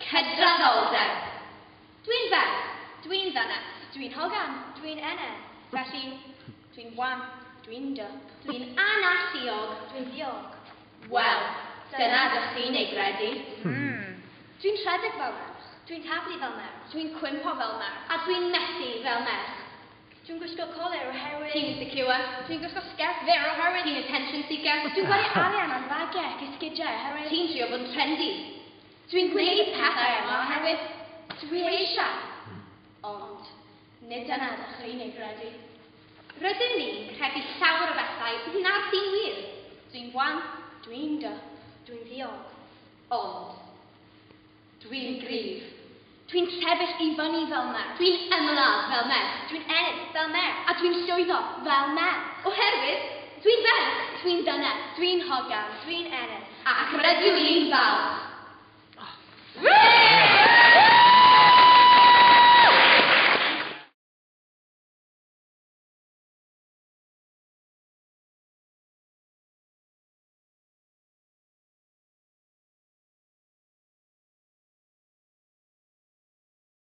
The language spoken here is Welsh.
Cydraddoldeb. Dwi'n ferch. Dwi'n ddynes. Dwi'n hogan. Dwi'n eneth. Felly, dwi'n wan. Dwi'n dwp. Dwi'n analluog. Dwi'n ddiog. Wel, dyna dych chi'n ei gredu. Dwi'n rhedeg fel merch. Dwi'n taflu fel merch. Dwi'n cwympo fel merch. A dwi'n methu fel merch. Dwi'n gwisgo colur oherwydd... Ti'n insecure. Dwi'n gwisgo sgert fer oherwydd... Ti'n attention seeker. Dwi'n gwario arian ar fagiau ac esgidiau oherwydd... Ti'n trio bod yn trendy. Dwi'n gwneud pethau yma oherwydd dwi eisiau. Ond, nid dyna ydych chi'n ei gredu. Rydyn ni'n credu llawer o bethau nad sy'n wir. Dwi'n wan. Dwi'n dwp. Dwi'n ddiog. Ond, dwi'n gryf. Dwi'n sefyll i fyny fel merch. Dwi'n ymladd fel merch. Dwi'n ennill fel merch. A dwi'n llwyddo fel merch. Oherwydd, dwi'n ferch. Dwi'n ddynes. Dwi'n hogan. Dwi'n eneth. Ac rydw i'n falch.